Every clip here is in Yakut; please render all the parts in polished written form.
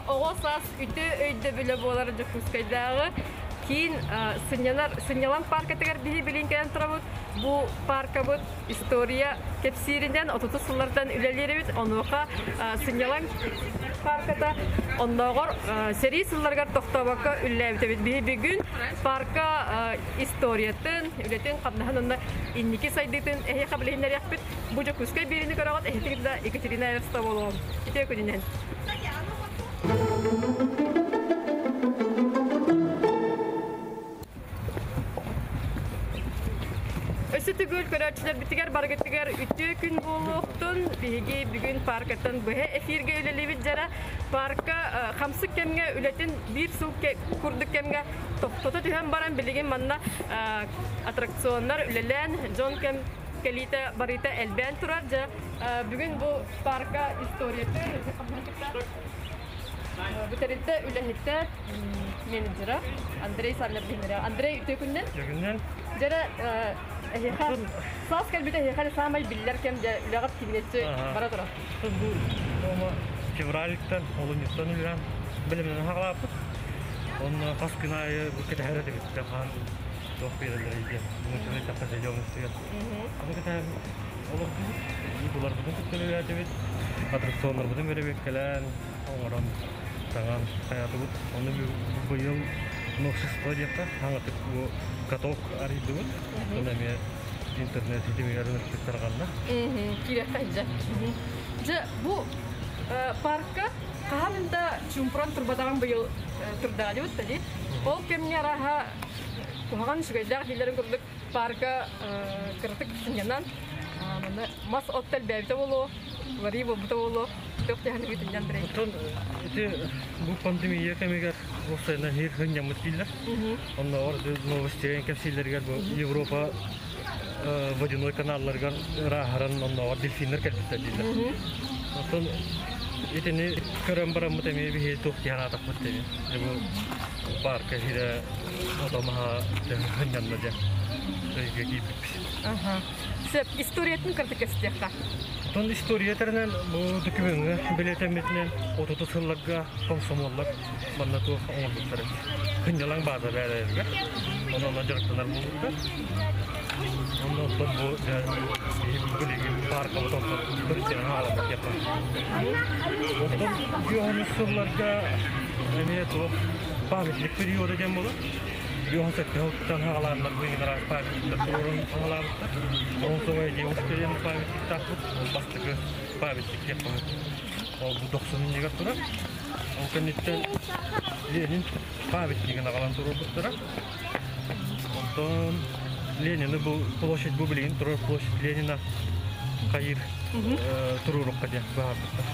оҕо саас үтүө өйдөбүлэ буолар Дьокуускайдааҕы киин сынньанар сынньалаҥ пааркатыгар биһи билин кэлэн турабыт. Бу пааркабыт история кэпсииринэн отутус сыллартан үлэлиир эбит. Онуоха сынньалаҥ паарката оннооҕор сэрии сылларыгар тохтообокко үлэлээбит эбит. Биһи бүгүн паарка историятын, үлэтин, хамнаһын уонна инники сайдыытын эһиэхэ билиһиннэриэхпит. Бу Дьокуускай биэриини көрөҕүт, эһитигит да Екатерина Эверстова буолуоҕум. Үтүө күнүнэн! Өссө төгүл көрөөччүлэрбитигэр барыгытыгар үтүө күн буолуохтун. Биһиги бүгүн паркаттан быһа эфиргэ үлэлиибит дьара. Парка хамсык кэмҥэ үлэтин биир сыл курдук кэмҥэ тохтото түһэн баран билигин манна аттракционнар үлэлээн дьон кэм кэлиитэ барыыта элбээн турар. Дьэ бүгүн бу парка историятын бу тэрилтэ үлэһитэ менеджера Андрей Савлев Андрей үтүө күннэн. Үтүө Дьэрэ эһиэхэ саас кэлбитэ эһиэхэ саамай биллэр кэм дьэ үлэҕит киҥнэччи бара турар. Бу февральтан, олунньуттан үлээн бэлэмнэнэн хаалааппыт. Онно хас күн аайы бу кэтэһэр этибит хаан туох биэрэллэрий диэн. Муҥутуур эттэххэ сезон үстүгэр. Аны кэтэһэн олордубут, буларбытын кытта үлэлээтибит, аттракционнарбытын бэрэбиэркэлээн, оҥорон таҥан хайаатыбыт. Ону быйыл новшество диэххэ хаҥатык бу каток арыйдыбыт. Онон эмиэ интернет ситимигэр ынырыктык тарҕанна. Киириэххэ дьэ. Дьэ, бу парка хаһан да чуумпуран турбатаҕын быйыл турдаҕа дибит дии. Ол кэмҥэ арааһа куһаҕан үчүгэйдээх дииллэрин курдук парка кыратык сынньанан манна мас от элбээбитэ буолуо, уларыы буолбута буолуо. Туох дьаһаныбыт Андрей? Оттон ити бу пандемия кэмигэр уопсайынан иһир сынньаммыт дииллэр. Оннооҕор новостей кэпсииллэригэр бу Европа водяной каналларыгар ырааһыран оннооҕор дельфиннэр кэлбиттэр дииллэр. Оттон итини көрөн бараммыт эмиэ биһи туох диэн аатахпыт диэби. Бу парка иһирэ отомаһа сынньанна диэн өйгө киирбиппит. Сөп, историятын кырдык кэпсиэххэ. Оттон история тэринэн бу докумеҥҥа бэлиэтэммитинэн отуту сылларга комсомоллар манна туох оҥорбуттар эбит. Сынньалаҥ бааза бээлэригэр. Онон онно дьарыктанар буолбуттар. Онно оттон бу билигин пааркабыт онтон бырчыгын хаалабыт диэххэ. Оттон үөһүнүс сылларга эмиэ туох памятник периода диэн буолар. Үөһүн сэттэ сылтан хаалааннар бу иҥин памятниктар туруорун хаалаабыттар. Бронзовая девушка диэн памятниктаахпыт. Ол бастакы памятник диэххэ Ол бу дохсун иннигэр турар. Ол кэнниттэн Ленин памятнигын аҕалан туруорбуттара. Онтон Ленины бу площадь бу билигин турар площадь Ленина хайыр туруорукка диэн быһаарбыттар.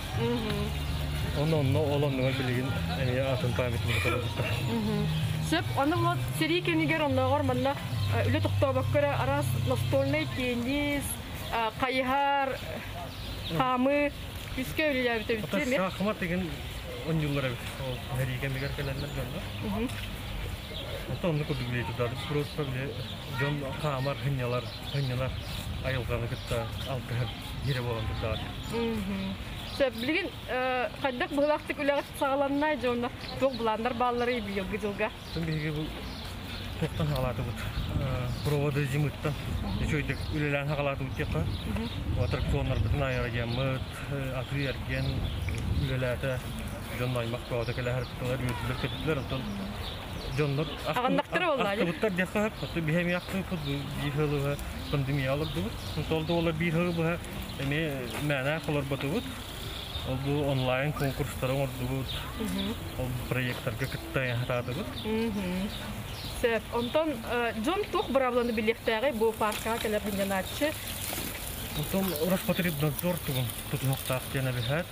Онно онно ол оннугар билигин эмиэ атын памятник туруорбуттар. Сөп, аны вот сэрии кэмигэр оннооҕор манна үлэ тохтообокко эрэ араас настольнай теннис, хайыһар, хаамыы Күүскэ үлэлээбит эбит Оттон саахымат деген оонньууллар эбит. Ол сэрии кэмигэр кэлэннэр дьоннор. Оттон оннук курдук билии турдады. Просто били дьон хаамар, хынньалар, хынньанар айылҕаны кытта алтыһар сирэ буолан турдаҕа. Сөп, билигин хайдах быһыылаахтык үлэҕит саҕаланна дьонно туох былааннар баалларый быйылгы дьылга? Оттон биһиги бу туохтан хаалаатыбыт? Проводы зимыттан үчүгэйдик үлэлээн хаалаатыбыт диэххэ. Аттракционнарбытын аэроджеммыт, атыы-эргиэн үлэлээтэ. Дьон аймах бөҕөтө кэлэһэр үөрдүлэр-көттүлэр. Оттон дьоннор Аҕыннахтара буоллаа дии. ахтыбыттар диэххэ сөп. Оттон биһи эмиэ ахтыбыппыт бу биир сыл быһа пандемия олордубут. Ол да буоллар биир сыл быһа эмиэ мээнэ олорботубут. Ол бу онлайн конкурстары оҥордубут, ол проекттарга кытта сатаатыбыт. Сөп. Онтон дьон туох быраабыланы билиэхтээҕий бу паркаҕа кэлэр сынньанааччы? Онтон Роспотребнадзор тугун тутуһуохтаах диэн эбиһээт.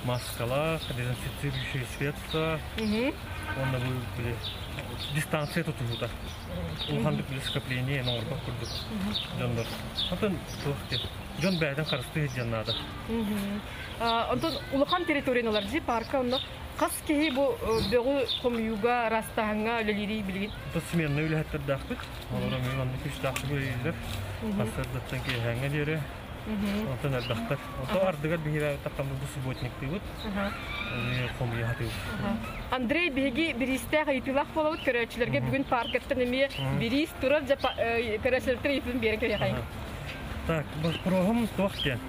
Маскалаах, дезинфицирующие средства, уонна бу били дистанция тутуһуута. Улаханнык били скопление оҥорбот курдук дьоннор. Онтон туох диэн дьон бэйэтин харыстыы сылдьан наада. Онтон улахан территорияны ылар дии парка онно хас киһи бу бөҕү хомуйууга, ыраастааһыҥҥа үлэлиирий билигин? Сменный үлэһиттэрдээхпит. Олор эмиэ маннык күүстээхтик үлэлииллэр. Сарсыардаттан киэһээҥҥэ диэри. Онтон элбэхтэр. Онто ардыгар биһиги таххаммыт бу субботниктыыбыт. Хомуйа сатыыбыт. Андрей, биһиги бириистээх ыйытыылаах буолабыт көрөөччүлэргэ бүгүн паркаттан эмиэ бириис турар көрөөччүлэртэн ыйытыытын биэрэн кэбиһэхайын. Так, боппуруоһум туох диэн.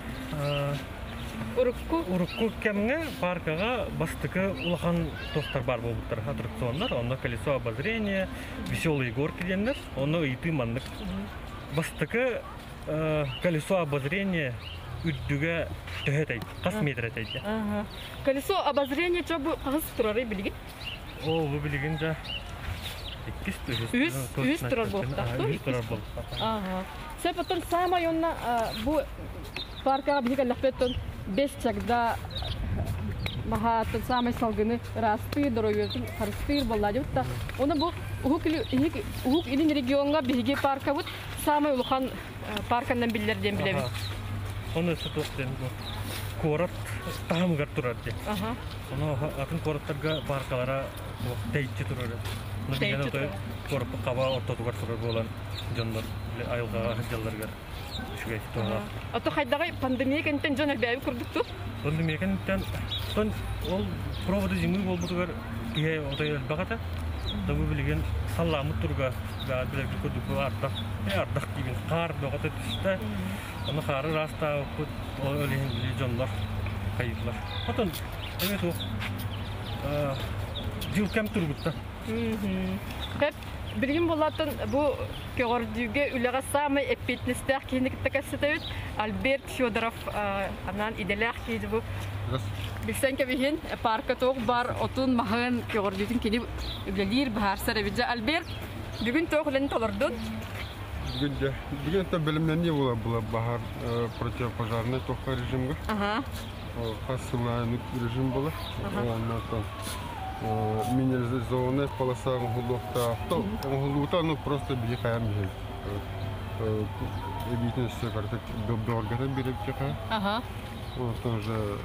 Урукку Урукку кэмҥэ паркаҕа бастакы улахан туохтар баар буолбуттар аттракционнар, онно колесо обозрения, веселые горки диэннэр, онно ыйытыы маннык. Бастакы колесо обозрения үрдүгэ төһө этэй? Хас метр этэй? Колесо обозрения чо бу хаһыс турарый билигин? О, бу билигин да иккис үһүс үһүс турар буолуохтаах. Үһүс турар буолуохтаах. Ага. Сөп оттон саамай онно бу паркаҕа биһиги кэллэхпиттэн бэс чагда маһааттан саамай салгыны ыраастыыр, доруобуйатын харыстыыр буолла дебит да. Оны бу Уһук Уһук Илин региоҥҥа биһиги паркабыт саамай улахан парканан биллэр диэн билэбит. Оны туох диэн бу куорат таһымыгар турар диэн. Ону атын куораттарга паркалара тэйиччи турар. Тэйиччи турар. Куораппыт хаба ортотугар турар буолан дьоннор айылҕаҕа сылдьалларыгар үчүгэй туһалаах. Ото хайдаҕай пандемия кэнниттэн дьон элбээбит курдук Пандемия кэнниттэн ол проводы зимы буолбутугар киһи отой элбэх этэ. Да бу билигин салламмыт туруга билэргэ курдук бу ардах, ардах диибин хаар бөҕөтө түстэ. Ону хаары ыраастаабыппыт, ол иһин били дьоннор хайыылар. Отон эбэ туох дьыл кэм тургутта. Хеп, билигин булатын бу көҕөрдүүгэ үлэҕэ саамай эппиэтинэстээх киһини кытта кэпсэтэбит. Альберт Федоров анаан идэлээх киһи бу. Билсэн кэбиһин, парка туох бар отун, маһын, көҕөрдүүтүн кини үлэлиир, быһаарсар эбит. Дьэ, Альберт, бүгүн туох үлэни толордун? Бүгүн дьэ, бүгүн это бэлэмнэнии була була баһар противопожарный тохха режимга. Хас сылаайынык режим була. Оннотон минерализованная полоса оҥоһуллуохтаах. Оҥоһуллуута ну просто биһи хайан биһи эбиитин өссө барыта бөҕөргөтөн биэрэбит. Онтон уже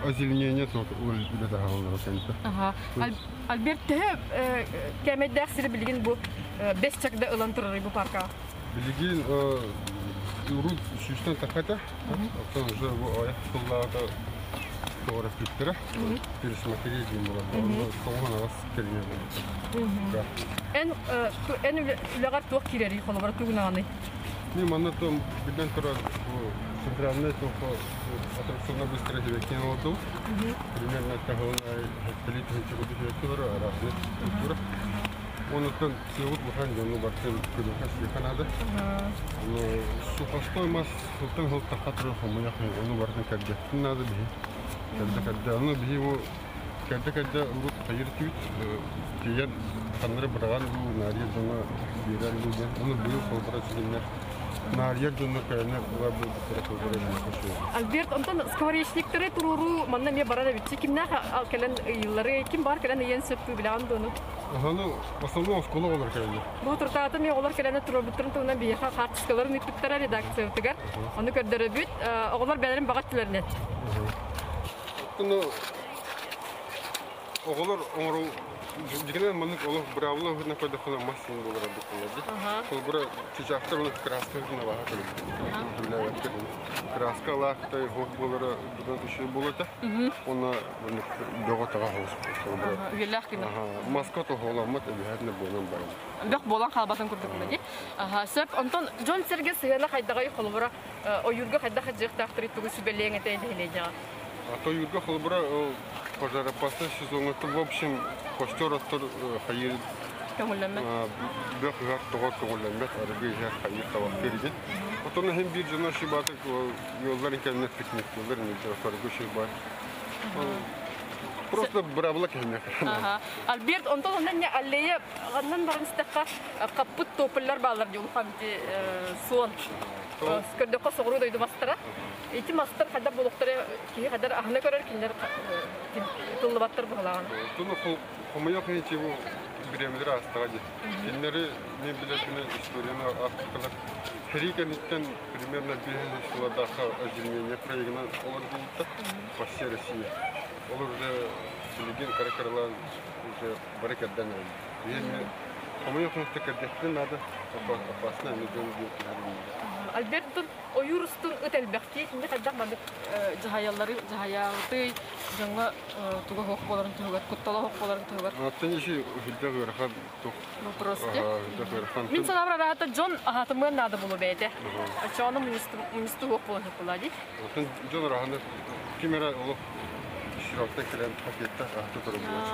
озеленение тут үлэ таһаллара кэнтэ. Альберт төһө кэмэйдээх сири билигин бу бэс чагда ылан турарый бу парка? Билигин урут сүүстэн тахата, оттон уже бу айах сыллаата тоҕораппыттара. Пересмотреть диэн буолар. Тоҕуһан аҕыс кэриҥэ буолбута. Эн эн үлэҕэр туох киирэрий холобура тугунаҕыный? Не, манна том билэн турар центральный тохо аттракционно быстро хибеккен олордум. Примерно таһын хэттели тыһынча курдук хибекке разных структура. Онуттан сыабыт улахан дьону барытын көрүөххэ сиэхэ наада. Ону сухостой мас сылтан сыл тахха турар хомуйах ону барытын кэрдиэхпитин наада биһи. Кэрдэ кэрдэ. Ону биһи бу кэрдэ кэрдэ урут хайыр этибит. Тиийэн ханнары быраҕан дуу, наарыйар дьоҥҥо биэрэн дуу диэн. Ону быйыл холбора ситимнэр наарыйар дьоннор кэлэннэр улар буолбуттара холбора биһиэхэ үчүгэй. Альберт, онтон скворечниктары туруоруу манна эмиэ барар эбит. Кимнээх кэлэн ыйыыллары, ким бар кэлэн ыйыан сөп дуу билэҕин дуону? Аһаны основном оскуола оҕолор кэлэллэр. Бу туртаатын мен оҕолор кэлэнэ туруорбуттарын туһунан биһиэхэ хаартыскаларын ыыппыттара редакциябытыгар. Ону көрдөрөбүт. Оҕолор бэйэлэрин баҕа өттүлэринэн. Оттон оҕолор оҥору дьиҥинэн маннык олох быраабыла быһыытынан көрдөххүнэ мас син буолар эбит буолар дии. Холобура чычаахтар уонна краска быһыытынан абааһы көрөбүт. Краска алаахтай оһох буолара быдан үчүгэй буолуо этэ. Уонна маннык бөҕө таҕа оһох холобура. Үйэлээх гына. Маска тоһоҕоломмот эбиһээтинэ буолан баран. Бөх буолан хаалбатын курдук гына дии. Сөп. Онтон дьон сэргэ сыһыана хайдаҕай холобура ойуурга хайдах сылдьыахтаахтарый тугу сүбэлиэҥ этэй нэһилиэнньэҕэ? Ойуурга холобура пожароопасный сезоҥҥа в общем костер оттор хайыыр көҥүллэммэт. Бөх ыһар тоҕор көҥүллэммэт, арыгы иһэр хайыыр табахтыыр игин. Отон иһин биир дьоно шибатык ыаллар кэннэ пикниктыыллар арыгы шибат. Просто быраабыла кэһиннэх. Альберт, онтон онно не аллея ганнан баран истэххэ хаппыт тополлар баалар дии улахан суон. Көрдөххө соҕуруу дойду мастара. Ити мастар хайдах буолуохтара киһи хайдар аһына көрөр кинилэр тыллыбаттар быһалаҕын. Туну хомойох иһин бу бириэмэлэр аастаҕа дии. Кинилэри мен билэрбинэн историяны аахпыккалар сэрии кэнниттэн примерно биэс сыллардаахха озеленение проегынан олордубуттар по всей России. Ол уже билигин кыра-кыралаан уже бары кэрдэн эрэллэр. Биһиги Хомойуох муста кэрдэхпин наада, опасно аны дьон диэн Альберт ойуур устун ыт элбэхтии кинини хайдах маннык дьаһайаллары дьаһайаабытый дьоҥҥо туга суох буоларын туһугар куттала суох буоларын туһугар Оттон иши үрдэх ыарахан тух вопрос Мин санаабар араата дьон аһаатымыан наада буолуо бэйэтэ. Оччоҕуна мунньусту суох буолан буолаа дии. Оттон дьон ырааханы ким эрэ олох сироттан кэлэн пакетта аһата турар буолар.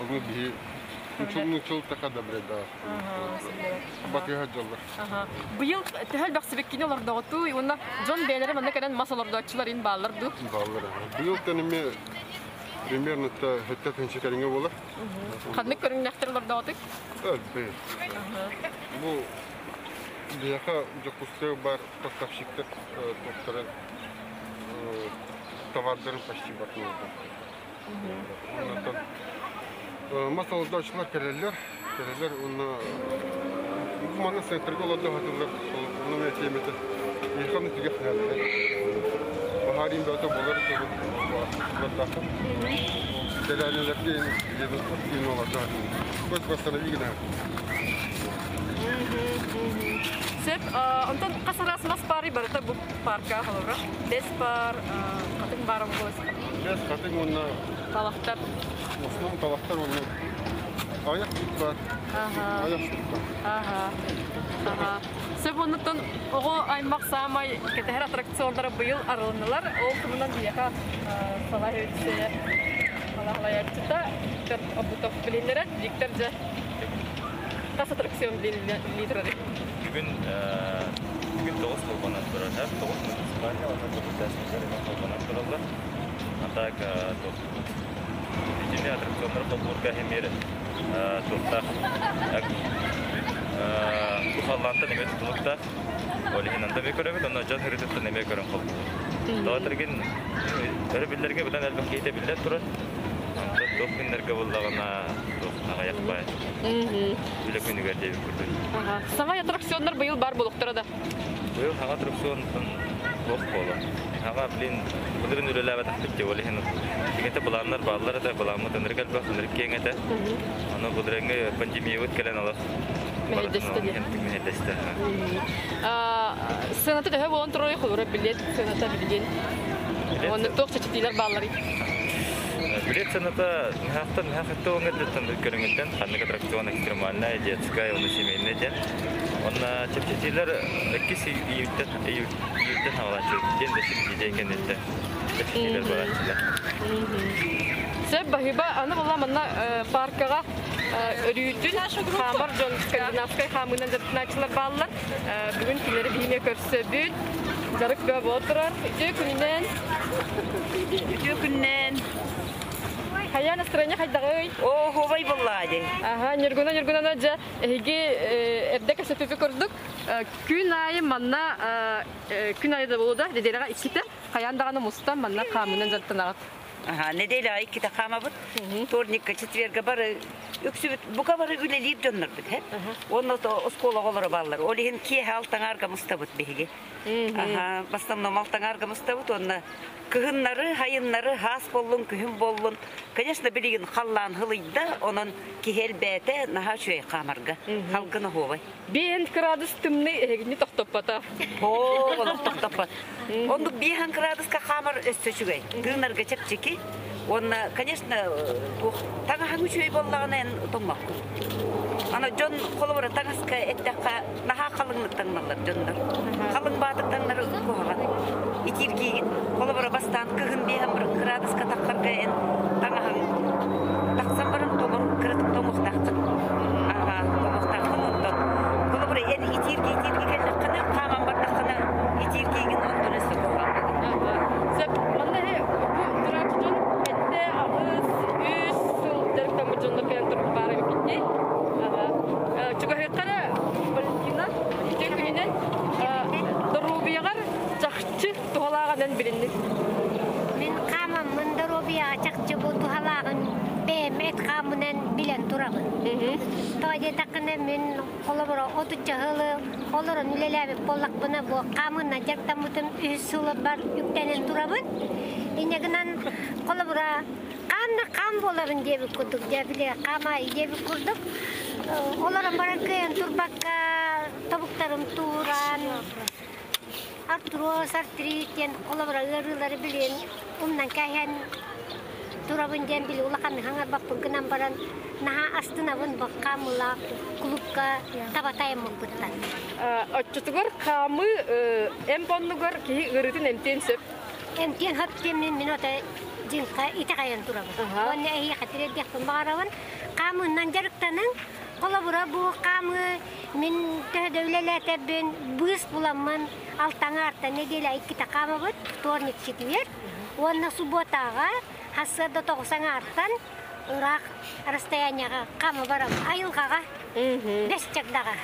Ону биһи нучул така да бреда. Батыһа дьоллор. Быйыл төһө элбэх сибиккини олордоҕутуй уонна дьон бэйэлэрэ манна кэлэн мас олордооччулар ин бааллар дуу? Бааллар. Быйыл тэними примерно хөттө тынчы кэриҥэ буолар. Ханнык көрүҥнэхтэр олордоҕутуй? Элбэх. Бу биһиэхэ Дьокуускай бар поставщиктар туохтарын товардарын почти бартыларда. Онтон мас олордооччулар кэлэллэр, кэлэллэр уонна манна центрга олордо сатыыллар, ону мен тиэмэтэ миэхэ түгэх хааллар. Баһаарыйын бөҕөтө буолар олордооххо. Кэлээнэлэргэ диэн олордо сатыыллар. Восстанови гына. Сөп. Онтон хас араас мас баарый барыта бу парка холобура? Бэс бар, хатыҥ баар буолуо. Бэс, хатыҥ уонна талахтар. В основном талахтар уонна аяқ бар. Аяқ бар. Ага. Ага. Сөп оннуттан оҕо аймах саамай кэтэһэр аттракционнара быйыл арылыннылар. Ол туһунан биһиэхэ салайааччы салайааччыта Виктор Обутов билиннэрэ. Виктор дьэ хас аттракцион билиннии турарый? Бүгүн бүгүн тоҕус холбонон турар. Тоҕус муниципальный уонна тоҕус частный холбонон тураллар. А так итини аттракционнар холбуурга эмиэ туохтаах бу халлаантан эмиэ тутулуктаах. Ол иһин анда эмиэ көрөбүт, онно дьон ырытыттан эмиэ көрөн холбуур. Тоҕо өрөбүллэргэ быдан элбэх киһитэ биллэн турар. Онтон туох күннэргэ буллаҕына туох аҕыйах баай. Үлэ күнүгэр диэбит курдук. Саҥа аттракционнар быйыл бар буолуохтара да? Быйыл саҥа аттракционтан туох буолар? Аҕа, блин, былырын үлэлээбэтэхпит дии, ол иһин дьиҥэтэ былааннар бааллар этэ, былааммыт ынырык элбэх, ынырык киэҥ этэ. Аны былырыҥҥы пандемиябыт кэлэн олох мэһэйдэстэ диэн. Мэһэйдэстэ. Сыаната төһө буолан турарый холура билет сыаната билигин? Уонна туох чэпчэтиилэр баалларый? Билет сыаната наһаахтан наһаа хатта оҥордуттан көрүҥүттэн ханнык аттракцион экстремальная, детская, уонна семейная диэн. Онно чэпчэтиилэр иккис июньтэн июльтэн хаалааччы диэн да дьиэ кэнниттэн чэпчэтиилэр барааччылар. Сөп баһыыба аны була манна паркаҕа өрүүтүн хаамар дьон скандинавскай хаамыынан дьарыктанааччылар бааллар. Бүгүн кинилэри биһине көрсөбүт. Дьарык бөҕө буола турар. Үтүө күнүнэн. Үтүө күннэн. Хайа настроение хайдаҕый? Оо, хобай буллаа дии. Аха, Ньургуна Ньургунана дьэ эһиги эрдэ кэпсэппиппит курдук күн аайы манна күн аайы да буолуо да нэдиэлэҕэ иккитэ хайаан даҕаны мустан манна хаамыынан дьарыктанаҕыт. Аха, нэдиэлэҕэ иккитэ хаамабыт. Вторникка, четверга бары үксүбүт бука бары үлэлиир дьоннорбут һэ. Уонна оскуола оҕолоро бааллар. Ол иһин киэһэ алтаҥаарга мустабыт биһиги. Аха, в основном алтаҥаарга мустабыт уонна кыһыннары, хайыннары хаас буоллун, күһүн буоллун. Конечно, билигин халлаан хылыйда, онон киһи элбээтэ, наһаа үчүгэй хаамарга. Халгын оһуобай. Биэһэн кыраадыс тымныы эһигини тохтоппото. Оо, олох тохтоппот. Оннук биэһэн кыраадыска хаамар өссө үчүгэй. Тыынарга чэпчэки. Уонна, конечно, туох таҥаһаҥ үчүгэй буоллаҕына эн тоҥмоккун. Аны дьон холобура таҥаска эттэххэ наһаа халыҥнык таҥналлар дьоннор. Халыҥ баатык таҥнары куһаҕан. Итииргиигин. Холобура бастаан кыһын биэһэн кыраадыска таххарга эн таҥаһыҥ тахсан баран толору кыратык тоҥуохтааххын. Аха, тоҥуохтааххын онтон. Холобура эн итиирги-итиирги кэллэххинэ, хааман бардаххына итииргиигин онтон өссө куһаҕан. Сөп. Манна бу турааччы дьон сэттэ, аҕыс, үс сыл дьарыктаммыт дьоннор кэлэн турбут баар эбиккит. Чугаһыаххара Валентина үтүө күнүнэн доруобуйаҕар чахчы туһалааҕынан билиннин. Мин хаамаммын доруобуйаҕа чахчы бу туһалааҕын бэйэм эт хааммынан билэн турабын. Тоҕо диэтэххинэ мин холобура отучча сылы олорон үлэлээбит буоллахпына бу хаамыынан дьарыктаммытым үһүс сылыбар үктэнэн турабын. Инньэ гынан холобура хаанна хаан буолабын диэбит курдук дьэ били хаамаайы диэбит курдук. Олорон баран кыайан турбакка тобуктарым тууран, артроз, артрит диэн холобура ыарыылары билин умнан кээһэн турабын диэн били улаханнык хаҥарбаппын гынан баран наһаа астынабын бу хаамыылаах кулуупка таба тайаммыппыттан. Оччотугар хаамыы эмп оннугар киһи ыарыытын эмтиэн сөп. Эмтиэн сөп диэммин мин ото дьиҥхэ итэҕэйэн турабын. Уонна эһиэхэ тириэрдиэхпин баҕарабын. Хаамыынан дьарыктаныҥ. Холобура бу хаамыы мин төһө да үлэлээтэбин быыс буламмын алтаҥаартан нэдиэлэ иккитэ хаамабыт вторник четверг уонна субботаҕа сарсыарда тоҕус аҥаартан ыраах расстояниеҕа хаама барабын айылҕаҕа бэс чагдаҕа.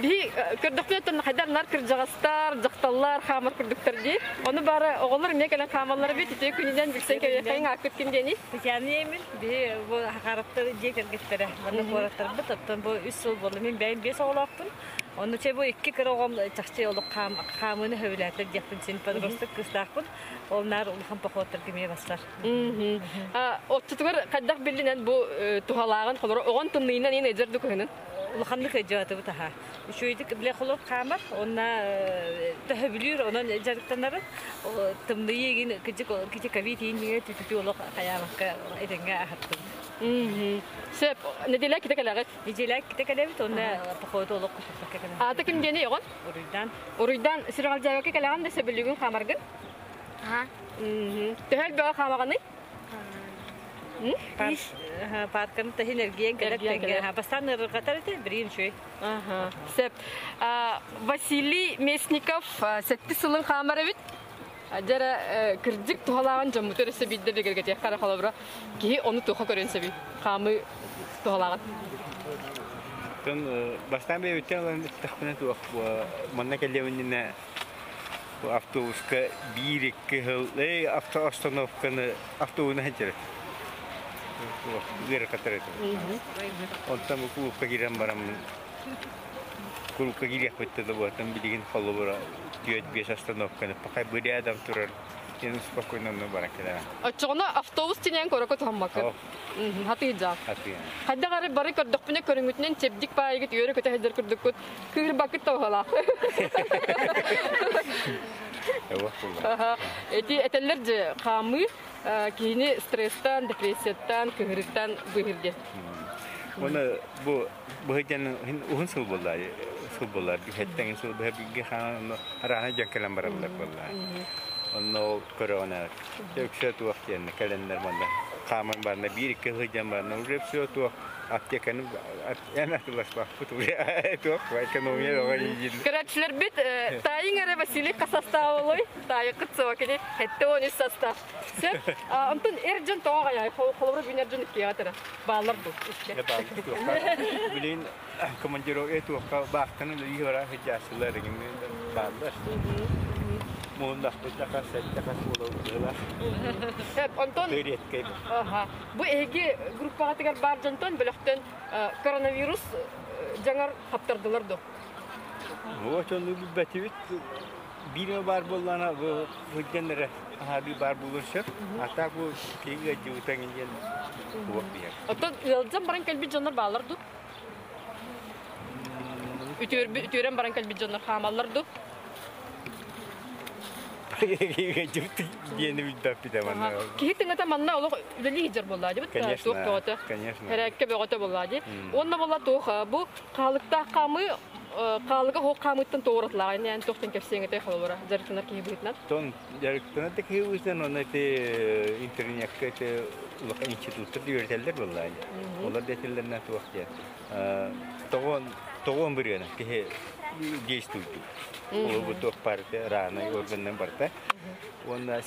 Биһи көрдөхпүнэ хайдар нар кырдьаҕастар, дьахталлар хаамар курдуктар дии. Ону бары оҕолор эмиэ кэлэн хаамаллар эбит. Үтүө күнүнэн билсэн кэлиэххэйиҥ ааккыт ким диэний? Татьяна Емин, биһи бу Хахаровтар дьиэ кэргэттэрэ, манна куораттарбыт, оттон бу үс сыл буолла. Мин бэйэм биэс оҕолоохпун. Онно чэ бу икки кыра оҕом чахчы олох хаамыыны сөбүлээтэр диэхпин син подросток кыыстаахпын. Ол наар улахан походтарга эмиэ бассар. Оччотугар хайдах биллинэн бу туһалааҕын холоро оҕон тымныйынан иин эдэр дукуһунун? Улаханнык өйдөөтүбүт аха. Үчүгэйдик билэ холор хаамар, онна төһөбүлүүр, онон дьарыктанарын. Тымныйы игин кыдьык кити ковид иин түтүтү олох хайаабакка этэҥҥэ аһаттыбыт. Сөп, неделя ките кэлэҕит? Неделя ките кэлэбит, онна походу олох кутуппакка кэлэбит. Аата ким диэни оҕон? Уруйдан. Уруйдан Сүрэҕэлдьээбэккэ кэлэҕин да сөбүлүүгүн хаамаргын? Төһө элбэҕи хаамаҕыный? Парканы таһын эргийэн кэлэр тэҥҥэ. Бастаан ыарырҕатар этэ, билигин үчүгэй. Сөп. Василий Местников сэттис сылын хаамар эбит. Дьэрэ кырдьык туһалааҕын дьоммуту өссө биирдэ бигэргэтиэххэ эрэ холобура киһи ону туха көрүөн сөбүй хаамыы туһалааҕын. Бастаан бэйэбиттэн ылан эттэхпинэ туох манна кэлиэм иннинэ Бу автобуска биир-икки сыл эй автоостановканы автобуһунан сылдьар ыарахаттар этим. Онтон бу кулуупка киирэн бараммын кулуупка киириэхпиттэн да буолтан билигин холобура түөрт-биэс остановканы пока бы рядом турар диэн спокойно онно баран кэлэҕин. Оччоҕуна автобус тинээн куоракка туһаммаккын. Хатыйдьаах. Хайдах эрэ бары көрдөхпүнэ көрүҥүтүнэн чэбдик баайыгыт үөрэ-көтө сылдьар курдуккут. Кыырбаккыт тоһолаах. Эти этэллэр же хаамыы киһини стресстан, депрессияттан, кыһырыттан быыһыр диэн. Оны бу быһыдьан уһун сыл буолла сыл буолла биһэттэн сыл быһа билге хаан араана дьон кэлэн бараллар буолла. Онно ол көрөҕүнэ өксө туох диэн кэлэннэр манна хааман барна биир икки сылдьан барна уже все туох аптеканы эн атыласпаппыт уже туох экономия бөҕө иигин. Көрөөччүлэрбит таайыҥ эрэ Василий хас састаах олой таайыккыт суо кини хетте он үс састаах. Сөп. Онтон эр дьон тоҕо аҕайай холобура бүгүн эр дьон иккиэҕэ тара бааллар бу. Билин командировка туохха баахтан үлэлии бара сылдьааччылар бааллар. Муһуннахпыт сэттэхас буолар Онтон бу эһиги группаҕытыгар баар дьонтон бөлөхтөн коронавирус дьаҥар хаптардылар дуо? Вот ону билбэтибит. Биир баар буоллаана бу сылдьан эрэ аһаабыы баар буолуон сөп. А так бу киһи ыалдьыбыта диэн туох биһэр. Оттон ыалдьан баран кэлбит дьоннор бааллар дуу? Үтүөрэн баран кэлбит дьоннор хаамаллар дуу? Диэни билбэппит манна. Киһи тыҥата манна олох үлэлии сылдьар буоллаа дии Конечно. Туох бөҕөтө. Конечно. Хэрээккэ бөҕөтө буоллаа дии. Уонна буолла туох бу хаалыктаах хаамыы хаалыга хоох хаамыыттан туоратылааҕа эн туохтан кэпсиэҥ этэй холобура дьарыктанар киһи быһыытынан. Тон дьарыктанар да киһи быһыытынан онно ити интернекка ити улахан институттар да үөрэтэллэр буоллаа дии. Олор да этэллэринэн туох диэн. Тоҕон тоҕон бырыана киһи действуйдуур. Ол туох партия рано органынан барта. Уонна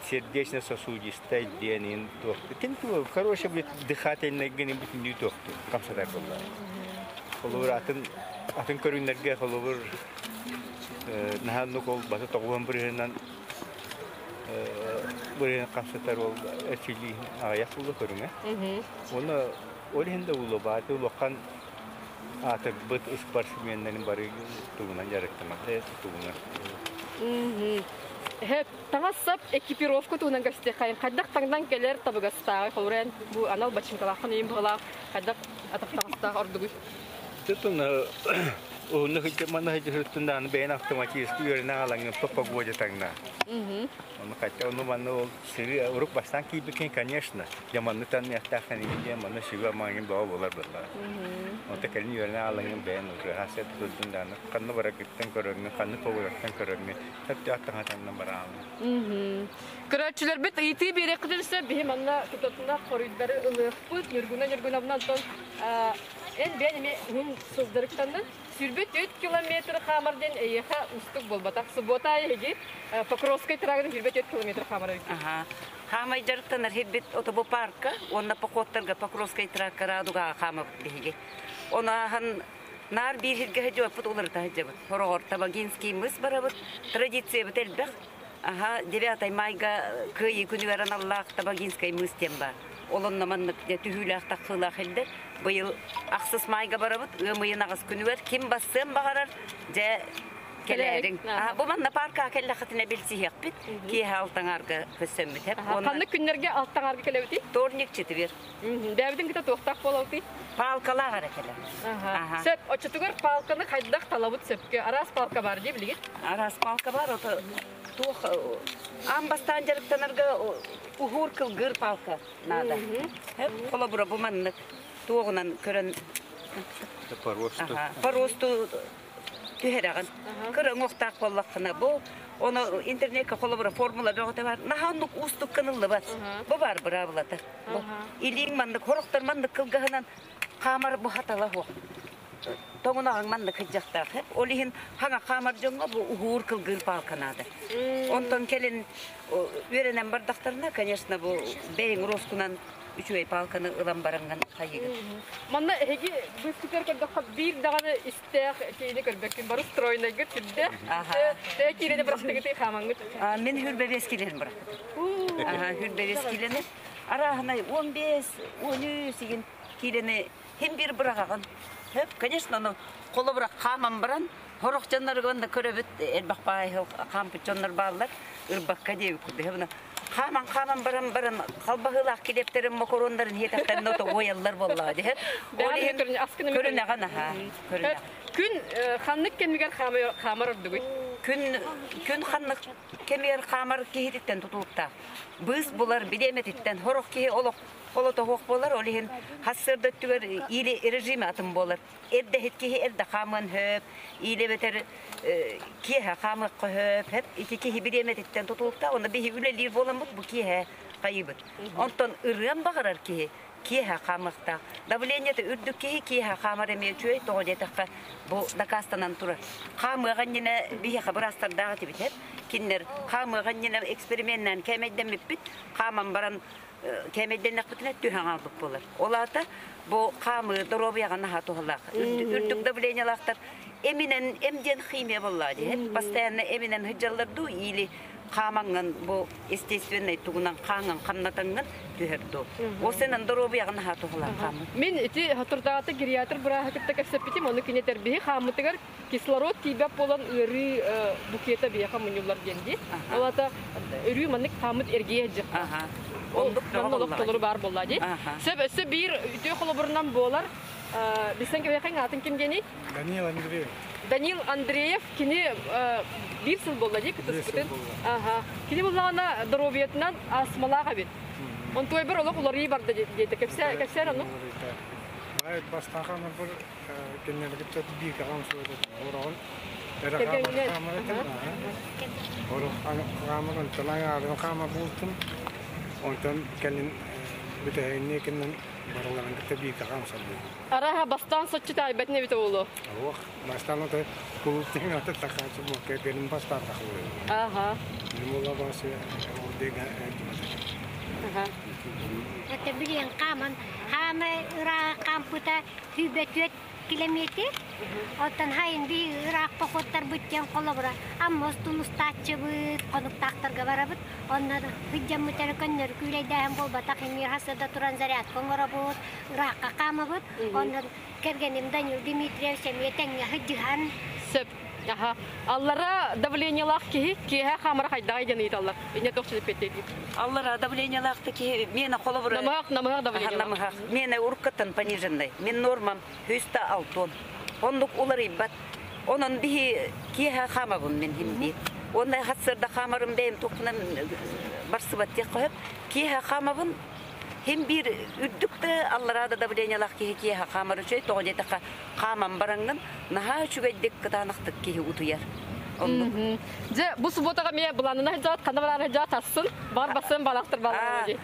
сердечно-сосудистай диэнин туох. Ким туох хороший будет дыхательный генин бүтүннүү туохту хамсатар буолла. Холобур атын атын көрүҥнэргэ холобур наһааннык ол басы тоҕуһан бырыһынан бырыһын хамсатар ол эрчиллии аҕыйах буолла көрүҥэ. Уонна ол иһин да улуу бааты улахан аатырбыт спортсменнарын бары тугунан дьарыктанар тугунан. Таҥас-сап экипировка туһунан кэпсэтиэххэйин. Хайдах таҥнан кэлэр табыгастааҕый? Холобура, бу анал бачыыҥкалааххын иин быһалаах хайдах атах таҥастаах ордугуй? Тутун уһуннук манна сылдьыһыттын даҕаны бэйэн автоматически үөрэнэ аалаҥҥын по погоде таҥна. Ону хотя ону манна ол сырыы урук бастаан киирбиккин, конечно, дьэ манны танныахтааххын иһин диэн манна сүгэ амаҥын бөҕө буолар буоллаҕа. Онто кэлин үөрэнэ аалаҥҥын бэйэн уже хасыат тутулдун даҕаны ханна бараргыттан көрөҥҥүн, ханна погодаттан көрөҥҥүн сөптөөх таҥатаннан бараҕын. Көрөөччүлэрбит ыйытыы биэриэххитин сөп, биһи манна тутатына хоруйдары ылыахпыт. Ньургуна Ньургуновна, онтон эн бэйэн эмиэ уһун сылдьарыктаннын. 24 километр хаамар диэн эйиэхэ уустук буолбатах. Суббота аайы эһиги Покровскай трагынан 24 километр хаамар эбиккит. Аха. Хаамай дьарыктанар сирбит отобу парка уонна походтарга Покровскай тракка Радугаҕа хаамабыт биһиги. Ону ааһан наар биир сиргэ сылдьыбаппыт уларыта сылдьабыт. Хороҕор Табагинский мыс барабыт. Традициябыт элбэх. Аха, 9 майга Кыайыы күнүгэр аналлаах Табагинскай мыс диэн баар. Ол онно маннык дьэ түһүүлээх-тахсыылаах илдэр. Быйыл ахсыс майга барабыт, ыам ыйын аҕыс күнүгэр ким бассыан баҕарар, дьэ кэлээриҥ. Бу манна паркаҕа кэллэххитинэ билсиһиэхпит. Киэһэ алтаҥаарга көрсөммүт. Ханнык күннэргэ алтаҥаарга кэлэбитий? Вторник, четверг. Бэйэбитин кытта туохтаах буолабытый? Палкалаах эрэ кэлэр. Сөп, оччотугар палканы хайдах талабыт сөпкө? Араас палка бар дии билигин? Араас палка бар, ото туох аан бастаан дьарыктанарга уһуур кылгыыр палка наада. Холобура бу маннык туоҕунан көрөн по росту түһэрэҕин. Кыра уҥуохтаах буоллаххына бу ону интернетка холобура формула бөҕөтө бар. Наһаа оннук уустук гыныллыбат. Бу бар быраабылата. Илииҥ маннык хорохтор маннык кылгаһынан хаамар бу хатала суох. Тоҥунаҕыҥ маннык сылдьахтаах. Ол иһин хаҥа хаамар дьоҥҥо бу уһуур кылгыыр палка наада. Онтон кэлин үөрэнэн бардахтарына, конечно, бу бэйэҥ роскунан үчүгэй палканы ылан бараҥҥын хайыгын. Манна эһиги быыскытыгар көрдөххө биир даҕаны истээх киһини көрбөккүн. Бары стройнайгыт сүрдээх. Тэ киирэни бырахтыгытый хаамаҥҥыт. Мин хүрбэбиэс килэһин бырахпытым. Хүрбэбиэс килэни арааһынай 15, 13 игин киилэни хим бир быраҕаҕын. Хөп, конечно, ону холобура хааман баран, хорох дьонноргон да көрөбүт, элбэх баай хаампыт дьоннор бааллар, ырбакка диэбит курдук. Хааман хааман баран баран халбаһыылаах килиэптэрин мокоруоннарын иһиэтэхтэринэ ото уойаллар буоллаҕа диһэр. Ол иһин көрүнэҕин аһаа, көрүнэҕин. Күн ханнык кэмигэр хаамар ордугуй? Күн күн ханнык кэмигэр хаамар киһититтэн тутулуктаах. Быыс булар бириэмэтиттэн сорох киһи олох холотоһуох буолар, ол иһин хассыарда өттүгэр или режим атын буолар. Эрдэһит киһи эрдэ хаамыан хөп, или эбэтэр киэһэ хаамыахха хөп, хөп ити киһи бириэмэтиттэн тутулуктаах, онно биһи үлэлиир буоламмыт бу киэһэ хайыбыт. Онтон ырыан баҕарар киһи киэһэ хаамыахтаах. Давлениета үрдүк киһи киэһэ хаамар эмиэ үчүгэй, тоҕо диэтэххэ бу дакаастанан турар. Хаамыаҕа иннинэ биһиэхэ быраастардаах этибит, кинилэр хаамыаҕа иннинэ эксперименнээн кээмэйдэммиппит, хааман баран кээмэйдэннэхпитинэ түһэн хаалбыт буолар. Ол аата бу хаамыы доруобуйаҕа наһаа туһалаах. Үрдүк давлениелаахтар эминэн эм диэн химия буоллаҕа дии. Постоянно эминэн сылдьаллар дуу или хаамаҥҥын бу естественнэй тугунан хааҥҥын хамнатаҥҥын түһэр дуу. Ол сенен доруобуйаҕа наһаа туһалаах хаамыы. Мин ити соторутааҕыта гериатр бырааһы кытта кэпсэппитим, ону кини этэр хааммытыгар кислород тиийбэт буолан ыарыы букета биһиэхэ мунньуллар диэн дии. Ол аата өрүү маннык хааммыт эргийэ сылдьыахтаах. Оннук Манна олох толору баар буолла дии. Сөп өссө биир үтүө холобурунан буолар. Билсэн кэбиһэхиҥ аатын ким диэний? Данил Андреев. Данил Андреев кини биир сыл буолла дии кытыспытын. Кини буллаҕына доруобуйатынан астмалаах эбит. Онтуойбар олох уларыйыы барда диэтэ. Кэпсээр ону? Баайыт бастахан бір кинилэргэ биир каҕам суода ороҕун хаамар онтон аҥаарын хаама бултум онтон кэлин бүтэһинни кинен барыларын кытта биир каҕам сабыы. Араха бастаан соччу таайбатын эбит оолу. Ох, бастаан ото кулуттин ата такаачы мокке геним бастаан тахылы. Нимула басы ол дега Аха. Это билиэн хааман хаама ыраах хаампыта сүүрбэ километр. Оттон хайын би ыраах походтарбыт диэн холобура Амма устун устааччыбыт, хонуктаахтарга барабыт. Онно сыдьаммыт эрэ көннөрү күүлэйдээһин буолбатах, эмиэ хасыда туран зарядка оҥоробут, ыраахха хаамабыт. Онно кэргэним Данил Дмитриевич эмиэ тэҥҥэ сыдьыһан. Сөп. Аха. Аллара давлениелаах киһи киэһэ хаамара хайдаҕай диэн ыйыталлар. Инне туох чилиппеттей Аллара давлениелаах киһи миэнэ холобура намыһах намыһах давлениелаах. Намыһах. Миэнэ уруккаттан пониженный. Мин нормам 106. Оннук уларыйбат. Онон биһи киэһэ хаамабын мин химди. Уонна хатсырда хаамарым бэйэм туохпунан барсыбат диэх хөп. Киэһэ хаамабын хим биир үрдүк да аллараа да давлениялаах киһи киэһэ хаамар үчүгэй тоҕо диэтэххэ хааман бараҥҥын наһаа үчүгэйдик кытаанахтык киһи утуйар. Оннук. Дьэ, бу субботаҕа эмиэ былаанына сылдьаҕыт, ханна бараары сылдьаҕыт ассын, баҕар бассын балахтар балаҕа дии.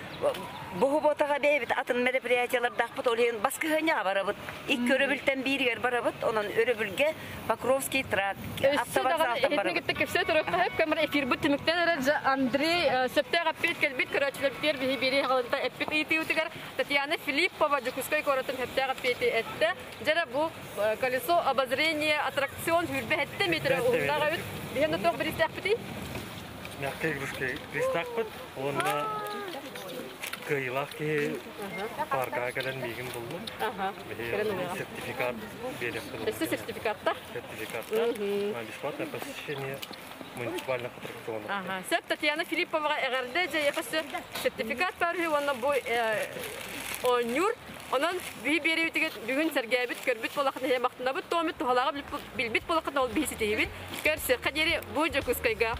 Бу субботаҕа бэйэбит атын мероприятиялардаахпыт, ол иһин баскыһыанньаҕа барабыт. Икки өрөбүлтэн бииригэр барабыт, онон өрөбүлгэ Покровский тракт Өссө даҕаны эһитини кытта кэпсээ туруохха сөп, кэмэр эфирбит түмүктэн эрэр дьэ Андрей сөптөөх эппиэт кэлбит көрөөччүлэрбитигэр биһи биэрии хаҕылынта эппит ыйытыыбытыгар Татьяна Филиппова Дьокуускай куоратын сөптөөх эппиэти эттэ. Дьэ бу колесо обозрения аттракцион 27 метр уһуннаах эбит. Биһиэн туох биристээхпитий? Мягкая игрушка биристээхпит уонна кыайыылаах киһи паркаҕа кэлэн миигин буллум. Сертификат биэриэхпин. Өссө сертификаттар? Сертификаттар. Бесплатное посещение муниципальных аттракционов. Ага. Сөп Татьяна Филипповаҕа эҕэрдэ дьэ сертификат баар үһү уонна бу оонньуур. Онон биһи биэриибитигэр бүгүн сэргээбит, көрбүт буолахын иһэ махтанабыт туомит туһалааҕы билбит буолахын ол биһи ситиһибит. Көрсүөххэ диэри бу Дьокуускайга.